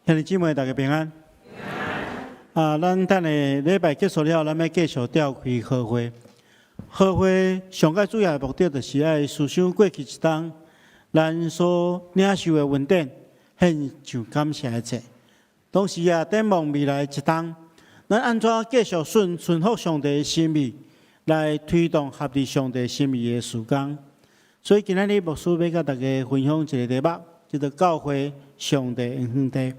兄弟姊妹，大家平安。啊，咱等下禮拜結束了，咱欲繼續召開和會。和會上蓋主要的目的，就是愛思想過去一冬，咱所領受的恩典，獻上感謝的祭。同時啊，展望未來一冬，咱按怎繼續順服上帝的心意，來推動合佇上帝心意的事工。所以今仔日牧師欲佮大家分享一個題目，叫做教會上帝的園地。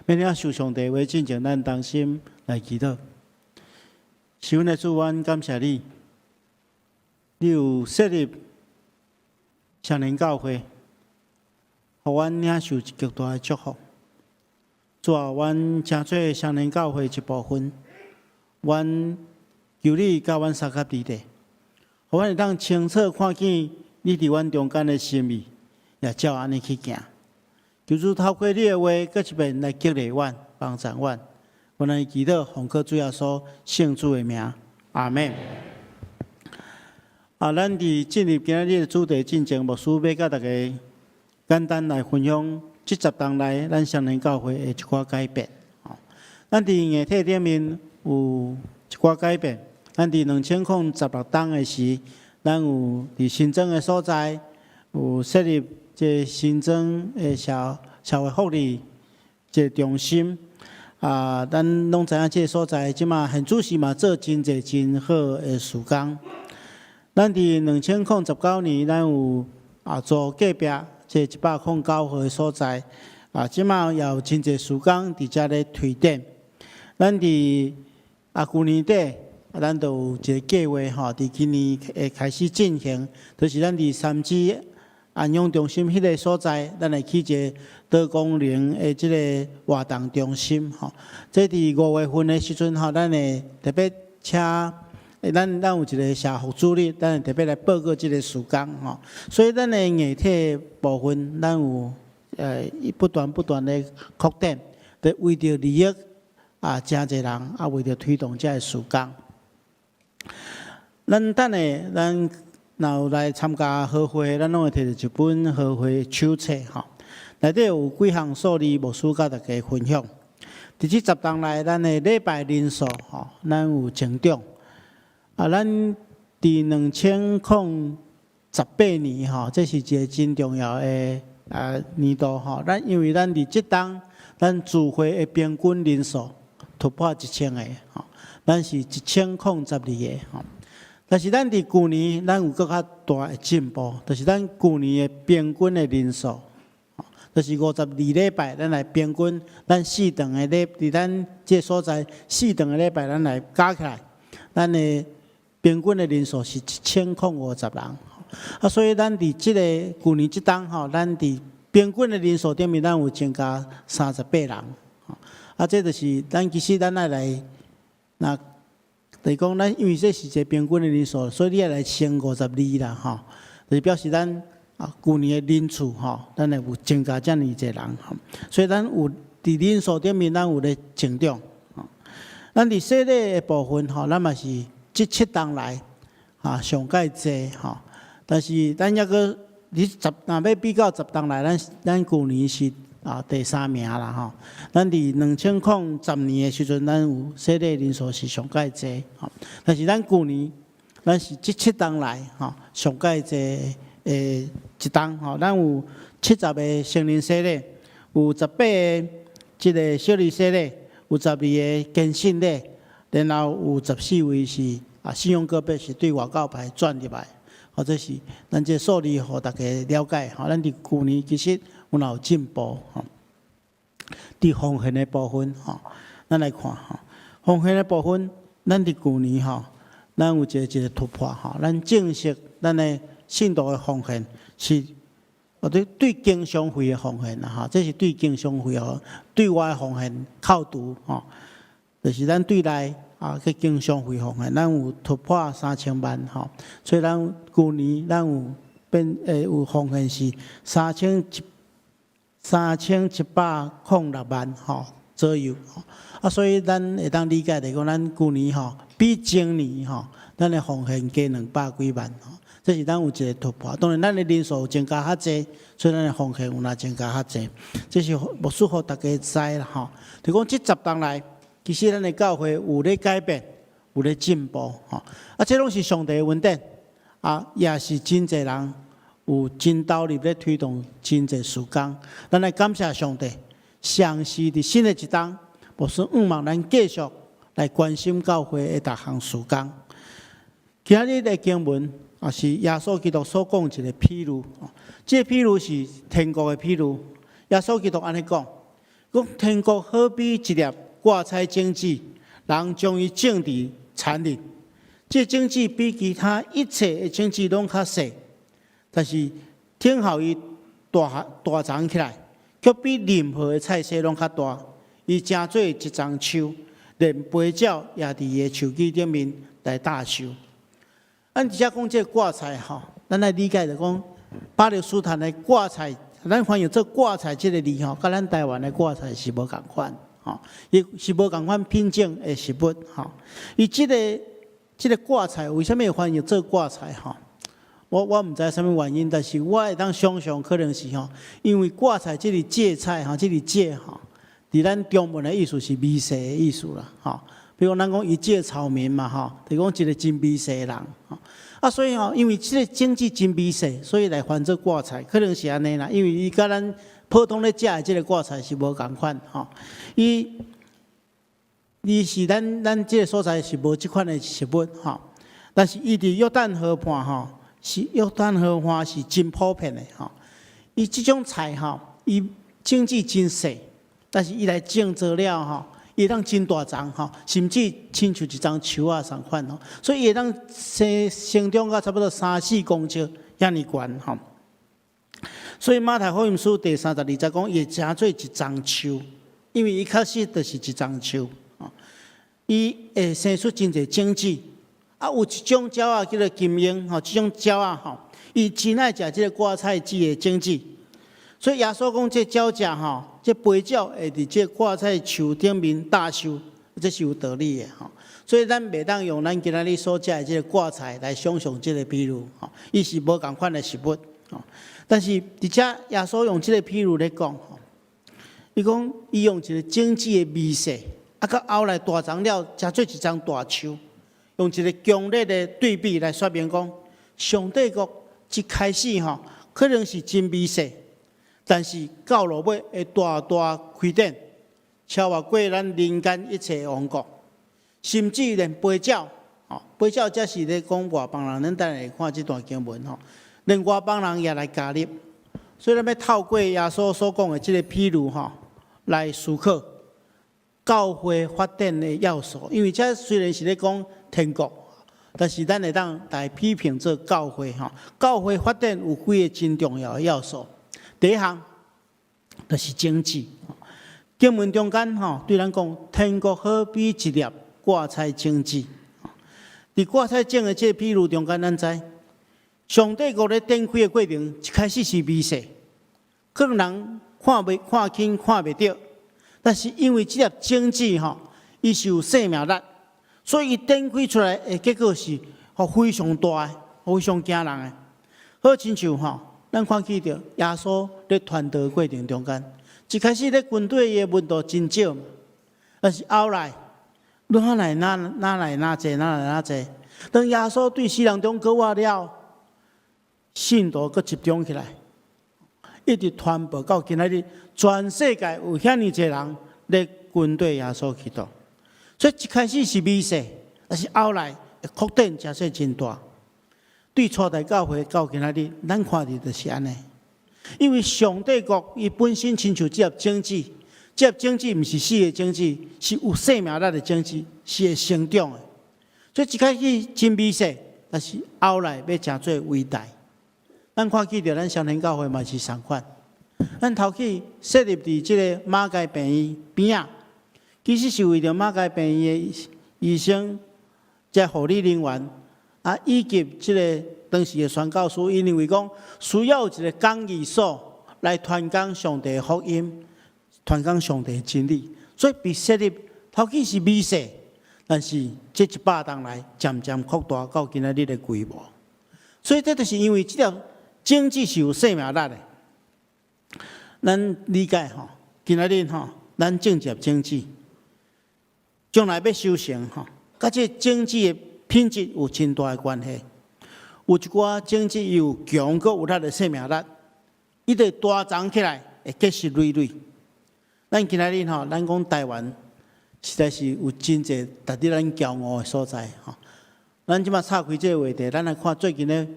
欲領受上帝話進前，咱同心來祈禱。是阮的主，阮感謝你，你有設立雙連教會，予阮領受極大的祝福。主啊，阮成做雙連教會一部分，阮求你佮阮相佮佇咧，予阮會當清楚看見你佇阮中間的心意，也照按呢去行。求主透過你的話，閣一遍來激勵阮、幫助阮。阮來祈禱，奉靠主耶穌聖子的名，阿們。啊，咱佇進入今仔日的主題進前，牧師欲佮大家簡單來分享這10冬來咱雙連教會的一寡改變。咱佇硬體頂面有一寡改變。咱佇2016冬的時，咱有佇新莊的所在有設立這新莊的社會福利這個中心。啊，咱攏知影這個所在，這馬現主時嘛做真濟真好的事工。咱佇2019年，咱有租隔壁這109號的所在，啊，這馬也有真濟事工佇遮咧推展。咱佇舊年底，咱就有一個計劃吼，佇今年會開始進行，就是咱佇三芝安養中心彼個所在，咱會起一個多功能的這個活動中心吼。這佇5月份的時陣吼，咱會特別請咱有一個社福主任，咱會特別來報告這個事工吼。所以咱的硬體部分，咱有不斷不斷的擴展，佇為著利益誠濟人，為著推動這个事工。咱等下咱若有來參加和會，咱攏會提著一本和會手冊吼，內底有幾項數字，牧師佮大家分享。佇這10冬來，咱的禮拜人數吼，咱有增長。啊，咱佇2018年吼，這是一個真重要的年度吼。咱因為咱佇這冬，咱聚會的平均人數突破1000個吼，咱是1012個吼。但是咱佇舊年，咱有閣較大的進步，就是咱舊年的平均的人數，就是52禮拜，咱來平均，咱四頓的禮，佇咱這個所在四頓的禮拜，咱來加起來，咱的平均的人數是1050人。啊，所以咱佇這個舊年這冬吼，咱佇平均的人數頂面，咱有增加38人。啊，這就是咱其實咱愛來，若就是講，咱因為這是一個平均的人數，所以你愛來乘五十二啦，吼，就是表示咱舊年的人數吼，咱會有增加遮爾濟人，吼，所以咱有佇人數頂面，咱有咧成長。咱佇洗禮的部分吼，咱嘛是這7冬來上蓋濟吼，但是咱抑閣你十若欲比較10冬來，咱舊年是第三名啦吼。咱佇2010年的時陣，咱有洗禮人數是上蓋濟吼。但是咱舊年，咱是這七冬來吼上蓋濟的一冬吼。咱有70個成人洗禮，有18個這個小兒洗禮，有12個堅信禮，然後有14位是信仰告白是對外教派轉入來，或者是咱這數字予大家了解吼。咱佇舊年其實阮也有進步吼。佇奉獻的部分吼，咱來看吼，奉獻的部分，咱佇舊年吼，咱有一個突破吼，咱正式咱的信徒的奉獻是，或者對經常費的奉獻啦吼，這是對經常費哦，對外的奉獻扣除吼，就是咱對內去經常費奉獻，咱有突破3000萬吼，所以咱舊年咱有變有奉獻是3706萬吼左右，啊，所以咱會當理解來講，咱舊年吼比前年吼，咱的奉獻加200幾萬吼，這是咱有一个突破。當然，咱的人數有增加較濟，所以咱的奉獻有若增加較濟。這是牧師予大家知啦吼。就講這10冬來，其實咱的教會有咧改變，有咧進步吼。啊，這攏是上帝的恩典，啊，也是真濟人有真投入咧推動真濟事工。咱來感謝上帝，相信佇新的一冬，牧師向望咱繼續來關心教會的逐項事工。今日的經文也是耶穌基督所講一个譬喻，這个譬喻是天國的譬喻。耶穌基督按呢講，講天國好比一粒掛菜種子，人將伊種佇田裡。這種子比其他一切的種子攏較細，但是等候伊大大長起來，卻比任何的菜蔬攏較大。伊成做一叢樹，連飛鳥也佇伊的樹枝頂面來搭樹。咱直接講這个掛菜吼，咱來理解就講巴勒斯坦的掛菜，咱翻譯做掛菜這个字吼，佮咱台灣的掛菜是無仝款吼，伊是無仝款品種的食物吼。伊這个掛菜為啥物會翻譯做掛菜吼？我毋知啥物原因，但是我會當想象可能是吼，因為掛菜這个芥菜吼，這个芥吼，佇咱中文的意思是微細的意思啦吼。比如咱講一介草民嘛吼，就講一个真微細的人吼。啊，所以吼，因為這个種子真微細，所以來翻做掛菜，可能是按呢啦。因為伊佮咱普通咧食的這个掛菜是無仝款吼。伊是咱這个所在是無這款的食物吼，但是伊佇約旦河畔吼，是約旦河畔是真普遍的吼。伊這種菜吼，伊種子真細，但是伊來種做了吼，伊會當真大叢吼，甚至親像一叢樹仔仝款吼，所以伊會當生長到差不多三四公尺遐爾懸吼。所以馬太福音書第32節講，伊會成做一叢樹，因為伊確實就是一叢樹。伊會生出真濟種子，啊，有一種鳥仔叫做金鷹吼，這種鳥仔吼，伊真愛食這个掛菜籽的種子。所以耶穌講，這鳥隻吼，這飛鳥會佇這掛菜樹頂面搭樹，這是有道理的吼。所以咱袂當用咱今仔日所食的這个掛菜來想象這个比喻吼，伊是無仝款的食物吼。但是佇遮耶穌用這个比喻來講吼，伊講伊用一个種子的微細，啊，到後來大長了，成做一叢大樹，用一个強烈的對比來說明講，上帝國一開始吼，可能是真微細，但是到落尾會大大開展，超越過咱人間一切王國，甚至連飛鳥，吼，飛鳥這是咧講外邦人，咱等下會看這段經文吼，連外邦人也來加入，所以咱欲透過耶穌所講的這个譬喻吼，來思考教會發展的要素。因為這雖然是咧講天國，但是咱會當來批評做教會吼。教會發展有幾个真重要的要素。第一項就是種子。經文中間吼，對咱講，天國好比一粒掛菜種子。佇掛菜種的這个譬喻中間，咱知上帝國咧展開的過程，一開始是微細，可能人看袂看輕看袂著。但是因為這粒種子吼，伊是有生命力，所以伊展開出來的結果是予非常大的，非常驚人的。好親像吼，咱看見著耶穌咧傳道過程中間，一開始咧跟隨伊的門徒真少，但是後來愈來愈愈來愈濟，愈來愈濟。當耶穌對死人中復活了，信徒閣集中起來，一直傳播到今仔日，全世界有遐爾濟人咧跟隨耶穌基督。所以一開始是微細，但是後來會擴展，成說真大。對初代教會到今仔日，咱看著就是按呢。因為上帝國伊本身親像這粒種子，這粒種子毋是死的種子，是有生命力的種子，是會成長的。所以一開始真微細，但是後來欲成做偉大。咱看見著咱雙連教會嘛是仝款，咱頭起設立佇這个馬偕病院邊仔，其實是為著馬偕病院的醫生、這護理人員啊，以及這个當時的宣教師，𪜶認為講需要有一个講義所來傳講上帝的福音、傳講上帝的真理，所以被設立頭起是微細，但是這100冬來漸漸擴大到今仔日的規模。所以這就是因為這條種子是有生命力的。咱理解吼，今仔日吼，咱種一粒種子，將來欲收成吼，佮這種子的品質有真大的關係。有一寡種子有強閣有力的生命力，伊就大叢起來會結實累累。咱今仔日吼，咱講台灣實在是有真濟值得咱驕傲的所在吼。咱這馬岔開這個話題，咱來看最近咧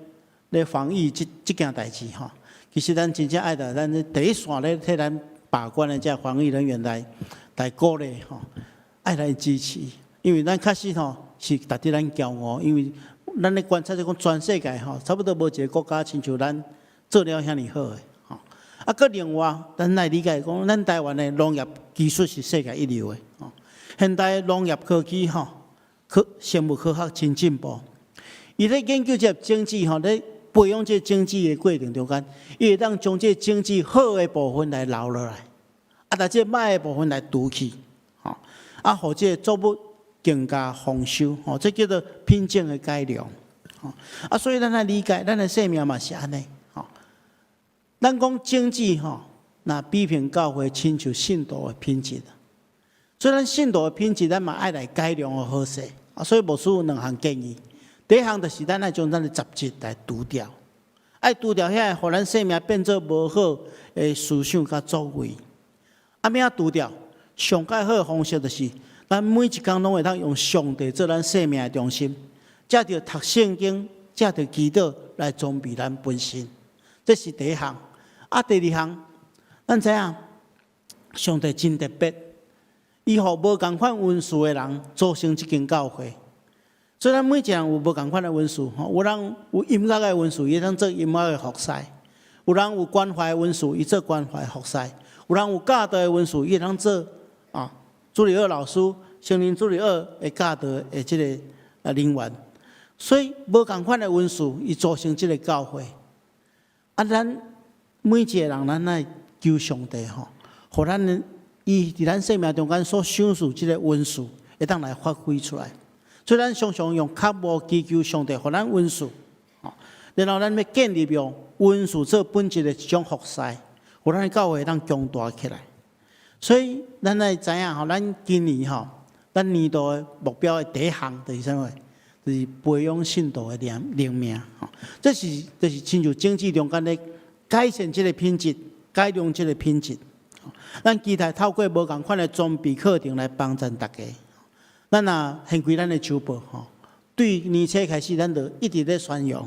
咧防疫這件代誌吼。其實咱真正愛著咱第一線咧替咱把關的這防疫人員來鼓勵吼，愛來支持，因為咱確實吼是值得咱驕傲，因為咱咧觀察就講全世界吼，差不多無一個國家親像咱做了遐爾好的吼。啊，閣另外，咱來理解講，咱台灣的農業技術是世界一流的吼。現代農業科技吼，科生物科學真進步，伊咧研究這種子吼，咧培養這種子的過程中間，伊會當將這種子好的部分來留落來，啊，但這䆀的部分來除去，吼，啊，予這個作物更加豐收，吼，這叫做品種的改良，吼，啊，所以咱來理解，咱的生命嘛是按呢，吼，咱講種子吼，若比拼教會親像信徒的品質，所以咱信徒的品質，咱嘛愛來改良予好勢，啊，所以牧師有兩項建議。第一項就是咱愛將咱的雜質來除掉，愛除掉遐個予咱生命變做無好的思想佮作為。啊，欲按怎除掉？上蓋好的方式就是，咱每一工攏會當用上帝做咱生命的中心，藉著讀聖經，藉著祈禱來裝備咱本身。這是第一項。啊，第二項，咱知影上帝真特別，伊予無仝款恩賜的人組成這間教會。所以咱每一個人有無仝款的恩賜，吼，有人有音樂的恩賜，伊會當做音樂的服侍；有人有關懷的恩賜，伊做關懷服侍；有人有教導的恩賜，伊會當做啊主日學老師、成人主日學的教導的這個人員。所以無仝款的恩賜，伊組成這個教會。啊，咱每一個人，咱愛求上帝吼，予咱伊佇咱生命中間所賞賜這個恩賜，會當來發揮出來。所以咱常常用渴慕祈求上帝，予咱恩賜，然後咱欲建立用恩賜做本質的一種服侍，予咱的教會會當強大起來。所以咱愛知影吼，咱今年吼，咱年度的目標的第一項就是啥物？就是培養信徒的靈命。吼，這是就是親像種子中間咧改善這個品質，改良這個品質。咱期待透過無仝款的裝備課程來幫助大家。咱若掀開咱的週報吼，對年初開始，咱就一直咧宣揚。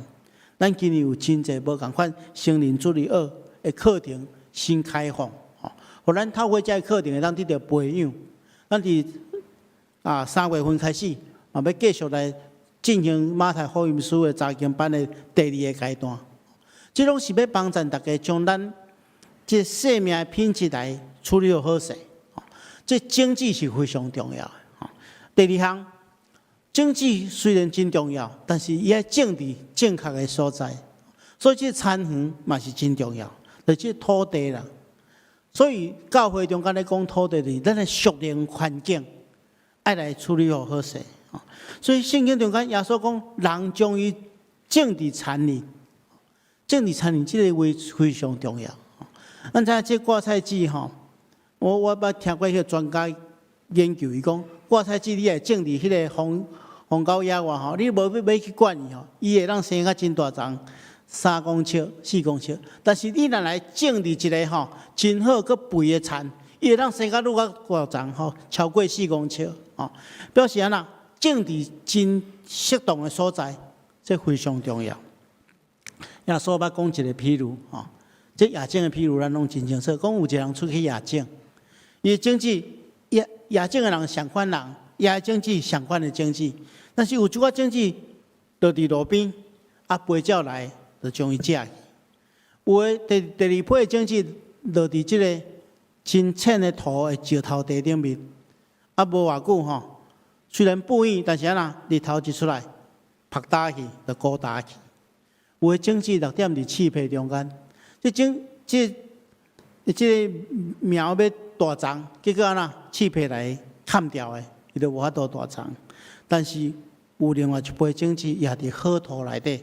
咱今年有真濟無仝款成人主日學的課程新開放，吼，予咱透過這個課程會當得著培養。咱佇3月份開始，嘛欲繼續來進行馬太福音書的查經班的第二个階段。這攏是欲幫助大家將咱這生命的品質來處理好勢。這種子是非常重要的。第二項，種子雖然真重要，但是伊愛種佇正確的所在，所以這田園嘛是真重要，就這土地啦。所以教會中間咧講土地，就是咱的屬靈環境愛來處理好好勢。所以聖經中間耶穌講，人將伊種佇田裡，種佇田裡這個話非常重要。咱知影這掛菜籽吼，我捌聽過彼個專家研究，伊講掛菜籽你會種佇彼個荒荒郊野外吼，你無欲去管伊吼，伊會當生甲真大叢，3公尺、4公尺。但是你若來種佇一个吼真好閣肥的田，伊會當生甲愈較大叢吼，超過四公尺吼，表示按怎？種佇真適當的所在，這非常重要。耶穌捌講一个譬喻吼，這野種的譬喻咱攏真清楚。講有一个人出去野種，伊的種子野種的人仝款人，伊的種子仝款的種子，但是有一寡種子落佇路邊，啊，飛鳥來就將伊食去。有的第二批的種子落佇這个真淺的土的石頭地頂面，啊，無偌久吼，雖然不遠，但是按怎日頭一出來，曝焦去就枯焦去。有的種子落踮佇刺皮中間，這種這苗欲大叢，結果按怎刺皮來砍掉的，伊就無法度大叢。但是有另外一批種子也佇好土內底，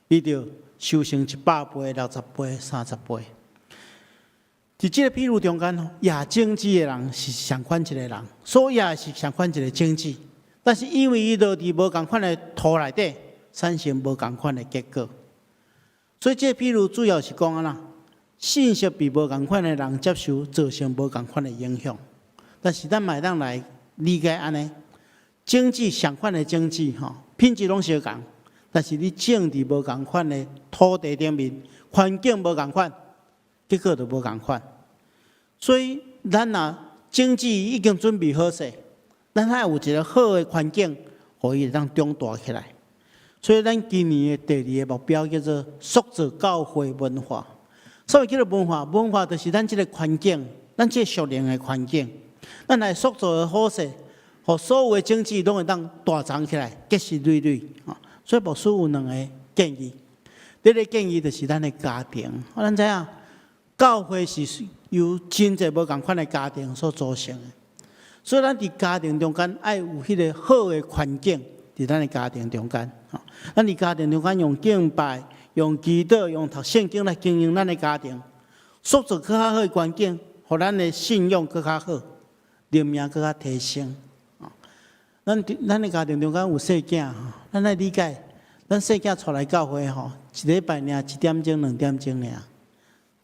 伊就收成100倍、60倍、30倍。佇這個比喻中間，掖種子的人是仝款一個人，所掖的是仝款一個種子，但是因為伊落佇無仝款的土內底，產生無仝款的結果。所以這個比喻主要是講按怎，信息被無仝款的人接受，造成無仝款的影響。但是咱嘛會當來理解按呢，種子仝款的種子吼，品質攏相仝，但是你種佇無仝款的土地頂面，環境無仝款，結果就無仝款。所以咱若種子已經準備好勢，咱愛有一個好的環境，予伊會當長大起來。所以咱今年的第二個目標叫做塑造教會文化。所謂叫做文化，文化就是咱這個環境，咱這個屬靈的環境。咱來塑造的好勢，予所有的種子攏會當大長起來，結實累累。所以牧師有兩個建議。第一個建議就是咱的家庭，咱知影教會是由真濟無仝款的家庭所組成的，所以咱佇家庭中間愛有彼個好的環境，佇咱的家庭中間。咱佇家庭中間用敬拜、用祈禱、用讀聖經來經營咱的家庭，塑造閣較好的環境，予咱的信仰閣較好，靈命閣較提升。咱的家庭中間有細囝，咱愛理解，咱細囝帶來教會吼，一禮拜爾一點鐘、2點鐘爾，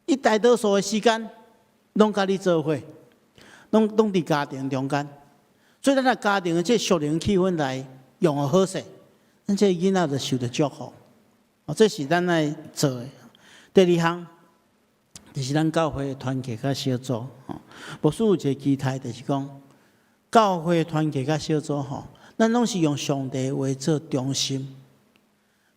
伊大多數的時間攏佮你做伙，攏佇家庭中間。所以咱若家庭的這屬靈氣氛來用予好勢，咱這囡仔就受著祝福。哦，這是咱愛做的。第二項，就是咱教會的團契佮小組。吼，牧師有一個期待，就是講教會團契佮小組吼，咱攏是用上帝話做中心。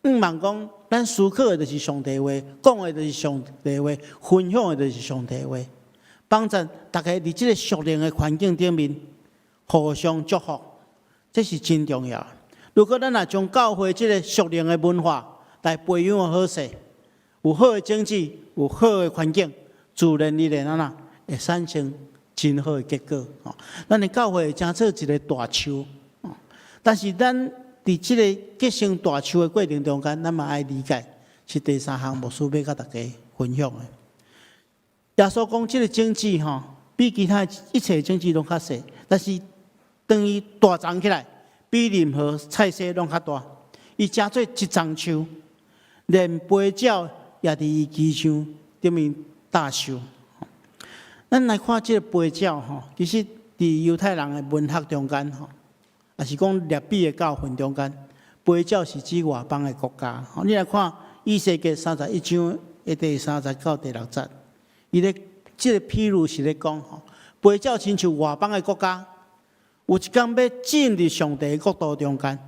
毋望講，咱思考的就是上帝話，講的就是上帝話，分享的就是上帝話。幫助大家佇這個屬靈的環境頂面互相祝福，這是真重要。如果咱若將教會這個屬靈的文化來培養好勢，有好的種子，有好的環境，自然而然按怎會產生真好的結果。咱的教會會成做一個大樹，但是咱佇這個結成大樹的過程中間，咱嘛愛理解，是第三項牧師欲佮大家分享的。耶穌講，這個種子吼，比其他一切種子攏較細，但是當伊大長起來，比任何菜踅攏較大。伊成做一叢樹，連飛鳥也佇伊枝上頂面搭樹。咱來看這個飛鳥吼，其實佇猶太人的文學中間吼，也是講拉比的教訓中間，飛鳥是指外邦的國家。你來看以西結31章的第三節到第六節，伊咧這個譬喻是咧講吼，飛鳥親像外邦的國家，有一工欲進入上帝的國度中間。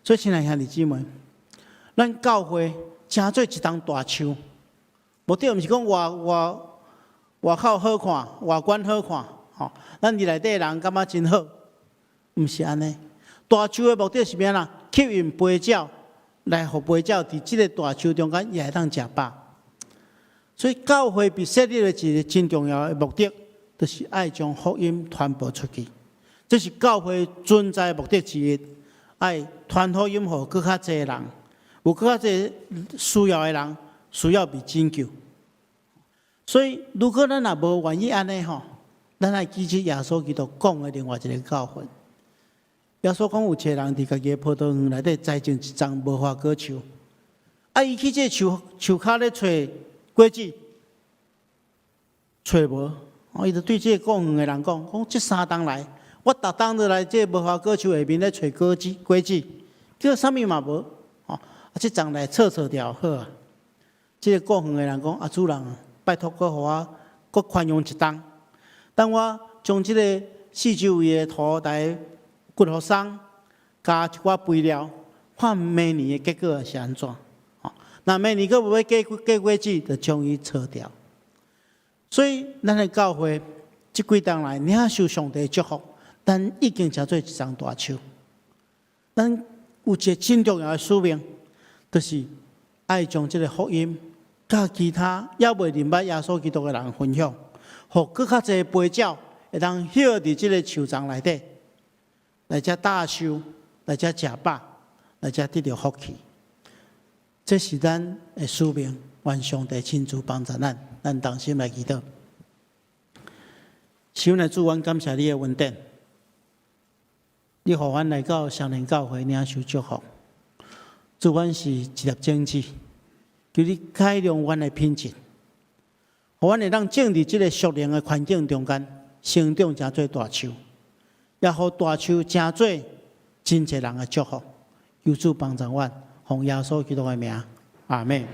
所以，親愛兄弟姊妹，咱教會成做一叢大樹，目的毋是講外外外口好看，外觀好看，吼，咱佇內底人感覺真好，毋是按呢。大樹的目的是欲按怎？吸引飛鳥來，予飛鳥佇這個大樹中間也會當食飽。所以教會被設立的一個真重要的目的，就是愛將福音傳播出去。這是教會存在的目的之一，愛傳福音予閣較濟人，有閣較濟需要的人需要被拯救。所以，如果咱若無願意按呢吼，咱愛記起耶穌基督講的另外一個教訓。耶穌講有一個人佇家己的葡萄園內底栽種一叢無花果樹，啊，伊去這個樹樹跤咧揣果子，揣無，伊就對這個顧園的人講：講這3冬來，我逐冬都來這個無花果樹下面咧揣果子，果子，結果啥物嘛無，哦，啊，這叢來銼銼掉好啊。這個顧園的人講：啊，主人，拜託，閣予我閣寬容一冬，等我將這個四周圍的土來掘予鬆，加一寡肥料，看明年的結果是按怎。若明年閣無欲結果子，就將伊銼掉。所以，咱的教會這幾冬來領受上帝祝福，咱已經成做一叢大樹。咱有一個真重要的使命，就是愛將這個福音佮其他猶未認捌耶穌基督的人分享，予閣較濟飛鳥會當歇佇這個樹叢內底，來遮搭樹，來遮食飽，來遮得著福氣。這是咱的使命，願上帝親自幫助咱，咱同心來祈禱。親愛的主，阮感謝你的恩典，你予阮來到雙連教會領受祝福。主，阮是一粒種子，求你改良阮的品質，予阮會當種佇這个屬靈的環境中間，成長成做大樹，也予大樹成做真濟人的祝福。求主幫助阮，奉耶穌基督的名，阿門。